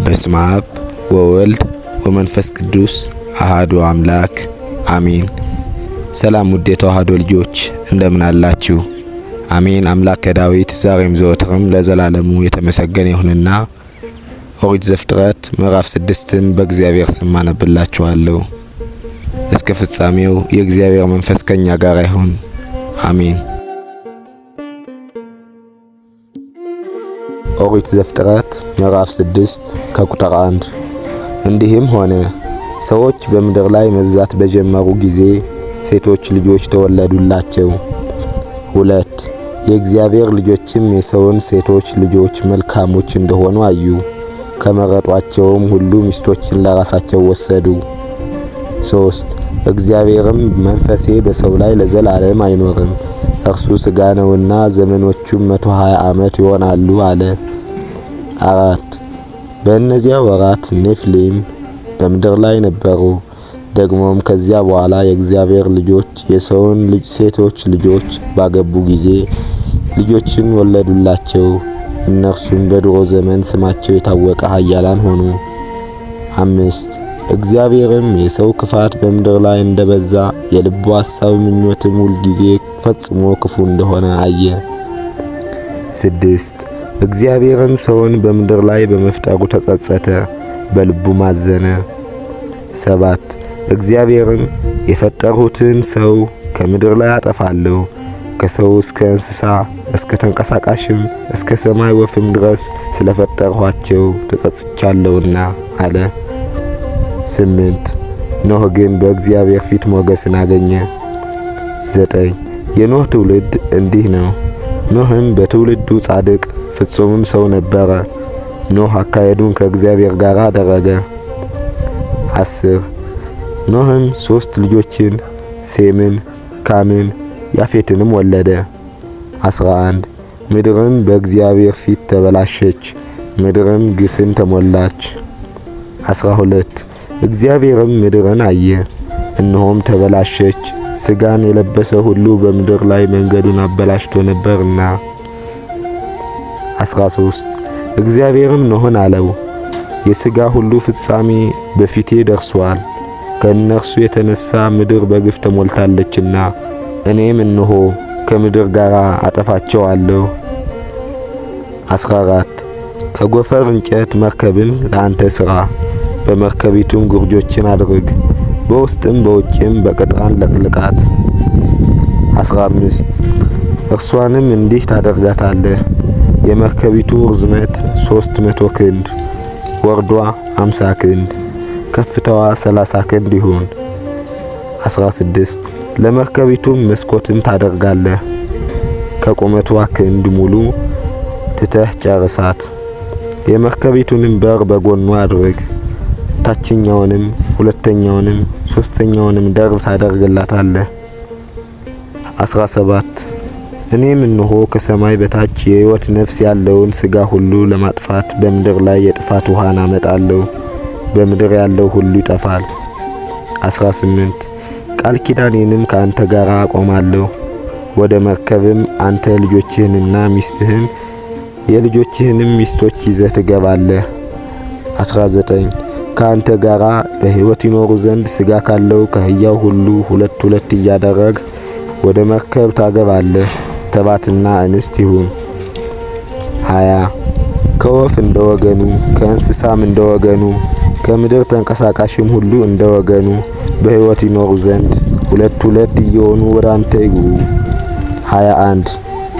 በስመ አብ ወወልድ ወመንፈስ ቅዱስ አሃዱ አምላክ አሜን። ሰላም ውድ የተዋህዶ ልጆች እንደምን አላችሁ? አሜን። አምላከ ዳዊት ዛሬም ዘወትርም ለዘላለሙ የተመሰገነ ይሁንና ኦሪት ዘፍጥረት ምዕራፍ 6ን በእግዚአብሔር ስም አነብላችኋለሁ። እስከ ፍጻሜው የእግዚአብሔር መንፈስ ከኛ ጋር ይሁን። አሜን። ኦሪት ዘፍጥረት ምዕራፍ 6 ከቁጥር 1። እንዲህም ሆነ ሰዎች በምድር ላይ መብዛት በጀመሩ ጊዜ ሴቶች ልጆች ተወለዱላቸው። 2 የእግዚአብሔር ልጆችም የሰውን ሴቶች ልጆች መልካሞች እንደሆኑ አዩ። ከመረጧቸውም ሁሉ ሚስቶችን ለራሳቸው ወሰዱ። 3 እግዚአብሔርም መንፈሴ በሰው ላይ ለዘላለም አይኖርም፣ እርሱ ሥጋ ነውና ዘመኖቹም 120 ዓመት ይሆናሉ አለ። 4 በእነዚያ ወራት ኔፍሊም በምድር ላይ ነበሩ። ደግሞም ከዚያ በኋላ የእግዚአብሔር ልጆች የሰውን ሴቶች ልጆች ባገቡ ጊዜ ልጆችን ወለዱላቸው። እነርሱም በድሮ ዘመን ስማቸው የታወቀ ኃያላን ሆኑ። 5 እግዚአብሔርም የሰው ክፋት በምድር ላይ እንደበዛ የልቡ ሐሳብ ምኞትም ሁልጊዜ ፈጽሞ ክፉ እንደሆነ አየ። 6 እግዚአብሔርም ሰውን በምድር ላይ በመፍጠሩ ተጸጸተ፣ በልቡም አዘነ። 7 እግዚአብሔርም የፈጠርሁትን ሰው ከምድር ላይ አጠፋለሁ፣ ከሰው እስከ እንስሳ እስከ ተንቀሳቃሽም እስከ ሰማይ ወፍም ድረስ ስለፈጠርኋቸው ተጸጽቻለሁና አለ። 8 ኖህ ግን በእግዚአብሔር ፊት ሞገስን አገኘ። 9 የኖህ ትውልድ እንዲህ ነው። ኖህም በትውልዱ ጻድቅ ፍጹምም ሰው ነበረ። ኖህ አካሄዱን ከእግዚአብሔር ጋር አደረገ። 10 ኖህም 3 ልጆችን ሴምን፣ ካምን፣ ያፌትንም ወለደ። 11 ምድርም በእግዚአብሔር ፊት ተበላሸች፣ ምድርም ግፍን ተሞላች። 12 እግዚአብሔርም ምድርን አየ፣ እነሆም ተበላሸች፣ ስጋን የለበሰ ሁሉ በምድር ላይ መንገዱን አበላሽቶ ነበርና። 13 እግዚአብሔርም ኖህን አለው፣ የስጋ ሁሉ ፍጻሜ በፊቴ ደርሷል፣ ከእነርሱ የተነሳ ምድር በግፍ ተሞልታለችና እኔም እነሆ ከምድር ጋር አጠፋቸዋለሁ። 14 ከጎፈር እንጨት መርከብን ለአንተ ስራ፣ በመርከቢቱም ጉርጆችን አድርግ፣ በውስጥም በውጭም በቅጥራን ለቅልቃት። 15 እርሷንም እንዲህ ታደርጋታለህ። የመርከቢቱ ርዝመት 300 ክንድ፣ ወርዷ 50 ክንድ፣ ከፍታዋ 30 ክንድ ይሁን። 16 ለመርከቢቱም መስኮትን ታደርጋለህ። ከቁመቷ ክንድ ሙሉ ትተህ ጨርሳት። የመርከቢቱንም በር በጎኗ አድርግ። ታችኛውንም ሁለተኛውንም ሶስተኛውንም ደርብ ታደርግላታለህ። 17 እኔም እነሆ ከሰማይ በታች የሕይወት ነፍስ ያለውን ሥጋ ሁሉ ለማጥፋት በምድር ላይ የጥፋት ውሃን አመጣለሁ። በምድር ያለው ሁሉ ይጠፋል። 18 ቃል ኪዳኔንም ከአንተ ጋር አቆማለሁ። ወደ መርከብም አንተ ልጆችህንና ሚስትህን የልጆችህንም ሚስቶች ይዘህ ትገባለህ። 19 ከአንተ ጋር በሕይወት ይኖሩ ዘንድ ሥጋ ካለው ከሕያው ሁሉ ሁለት ሁለት እያደረግህ ወደ መርከብ ታገባለህ። ተባትና እንስት ይሁን። 20 ከወፍ እንደ ወገኑ፣ ከእንስሳም እንደ ወገኑ፣ ከምድር ተንቀሳቃሽም ሁሉ እንደ ወገኑ በሕይወት ይኖሩ ዘንድ ሁለት ሁለት እየሆኑ ወደ አንተ ይግቡ። 21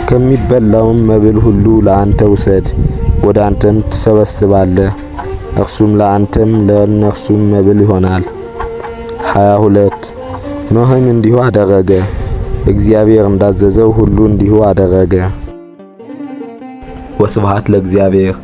ከሚበላውም መብል ሁሉ ለአንተ ውሰድ፣ ወደ አንተም ትሰበስባለህ፣ እርሱም ለአንተም ለእነርሱም መብል ይሆናል። 22 ኖህም እንዲሁ አደረገ፣ እግዚአብሔር እንዳዘዘው ሁሉ እንዲሁ አደረገ። ወስብሐት ለእግዚአብሔር